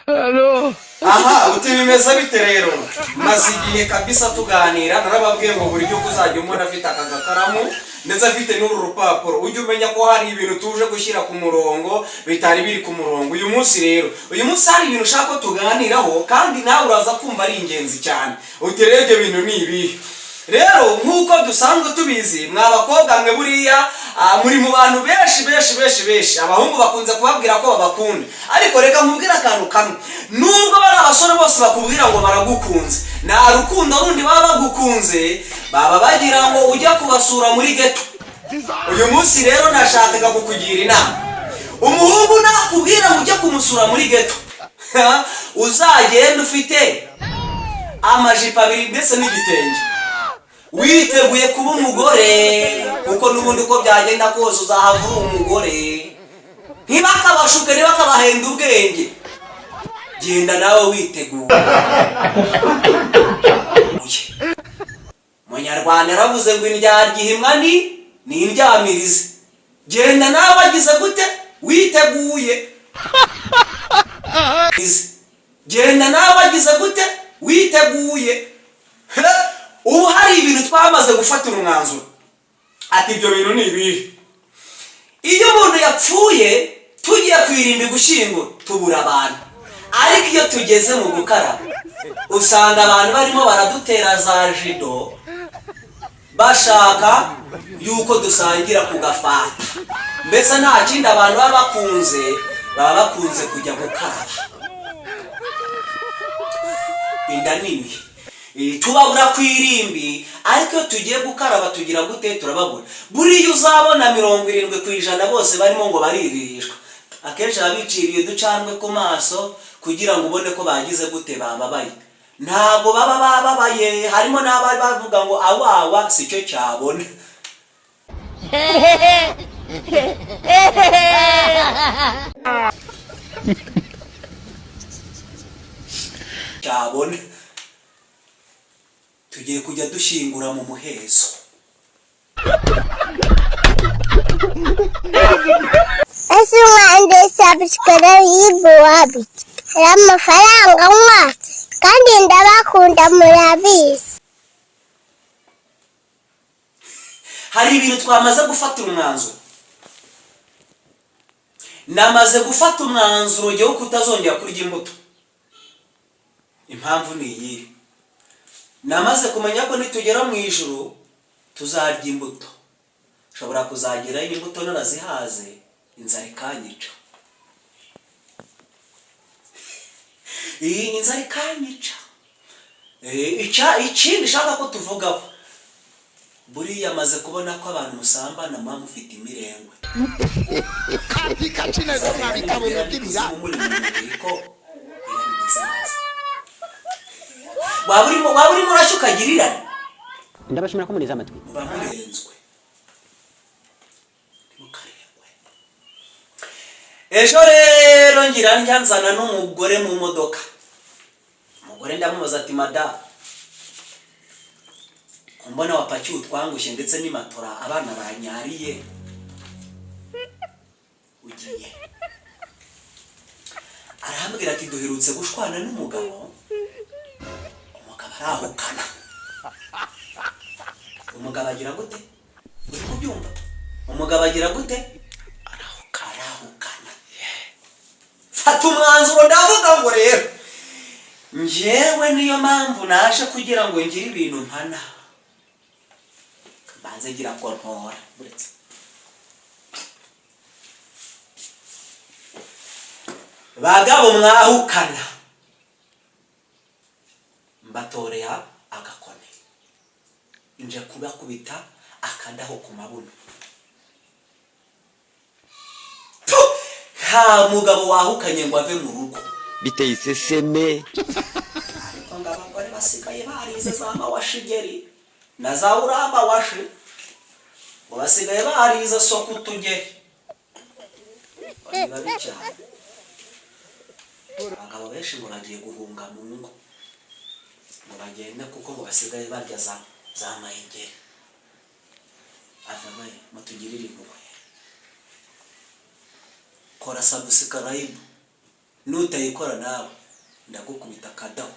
Aha uti bimeze bite rero? Maze igihe kabisa tuganira, narababwiye ngo buri gihugu uzajya umuntu afite aka gakaramu ndetse afite n'uru rupapuro, ujye umenya ko hari ibintu tuje gushyira ku murongo bitari biri ku murongo. Uyu munsi rero, uyu munsi hari ibintu ushaka ko tuganiraho, kandi nawe uraza kumva ari ingenzi cyane. Uti rero ibyo bintu ni ibihe? Rero nk'uko dusanzwe tubizi, mwa bakobwa mwe, buriya muri mu bantu benshi benshi benshi benshi abahungu bakunze kubabwira ko babakunda. Ariko reka nkubwire akantu kamwe: nubwo bari abasore bose bakubwira ngo baragukunze, nta rukundo rundi baba bagukunze, baba bagira ngo ujye kubasura muri ghetto. Uyu munsi rero nashakaga kukugira inama: umuhungu nakubwira ngo ujye kumusura muri ghetto, uzagenda ufite amajipo abiri ndetse n'igitenge, witeguye kuba umugore, kuko n'ubundi uko byagenda kose uzahava uri umugore. Ntibakabashuke, ntibakabahenda ubwenge. Genda nawe witeguye. Munyarwanda yaravuze ngo indyarya ihimwa ni indyamirizi. Genda nawe wagize gute? Witeguye. Genda nawe wagize gute? Witeguye. Ubu hari ibintu twamaze gufatira umwanzuro. Ati ibyo bintu ni ibihe? Iyo umuntu yapfuye, tugiye ku irimbi gushyingura, tubura abantu, ariko iyo tugeze mu gukaraba usanga abantu barimo baradutera za jido, bashaka yuko dusangira ku gafanta. Mbese nta kindi abantu baba bakunze, baba bakunze kujya gukaraba. Inda nini. Tubabura ku irimbi, ariko iyo tugiye gukaraba tugira gute? Turababura. Buriya uzabona 70% bose barimo ngo bariririshwa. Akenshi baba biciriye uducandwe ku maso kugira ngo ubone ko bagize gute? Bababaye. Ntabwo baba bababaye. Harimo n'abari bavuga ngo awawa si cyo cyabona. Cyabona tugiye kujya dushyingura mu muhezo. Ese umwanze subscribe wabiki? Hari amafaranga mwatse, kandi ndabakunda, murabizi. Hari ibintu twamaze gufatira umwanzuro. Namaze gufata umwanzuro wo kutazongera kurya imbuto. Impamvu ni iyihe? Namaze kumenya ko nitugera mu ijuru tuzarya imbuto. Nshobora kuzagerayo imbuto narazihaze, inzara ikanyica. Iyi inzara ikanyica. Ikindi nshaka ko tuvugaho, buriya amaze kubona ko abantu musambana muba mufite imirengwe. Katika jina la bikaburo by'ibira. Muri mu mubiri ko irari rizaza, waba urimo urashya ukagira irari. Ndabashimira ko munize amatwi. Muba murenzwe, ntimukarengwe. Ejo rero ngira njya nzana n'umugore mu modoka. Umugore ndamubaza ati: "Madamu, ko mbona wapakiye utwangushye ndetse n'imatora abana banyariye, ugiye?" Arambwira ati: "Duherutse gushwana n'umugabo, umugabo arahukana." Umugabo agira gute? Uri kubyumva? Umugabo agira gute? Arahukana. Fata umwanzuro, ndavuga ngo rero njyewe niyo mpamvu naje kugira ngo ngire ibintu mpana, mbanze ngira ko ntora buretse. Bagabo mwahukana, mbatorera agakoni, nje kubakubita akadaho ku mabuno. Nta mugabo wahukanye ngo ave mu rugo. Biteye iseseme. Ariko ngo abagore basigaye barize za mawashigeri na za uramawashi, ngo basigaye barize soko utugeri. Ngo ni babi cyane. Abagabo benshi ngo bagiye guhunga mu ngo, ngo bagende, kuko ngo basigaye barya za mayigeri. Avamaye mutugirire impuhwe. Kora subscribe. Nutayikora nawe ndagukubita akadaho.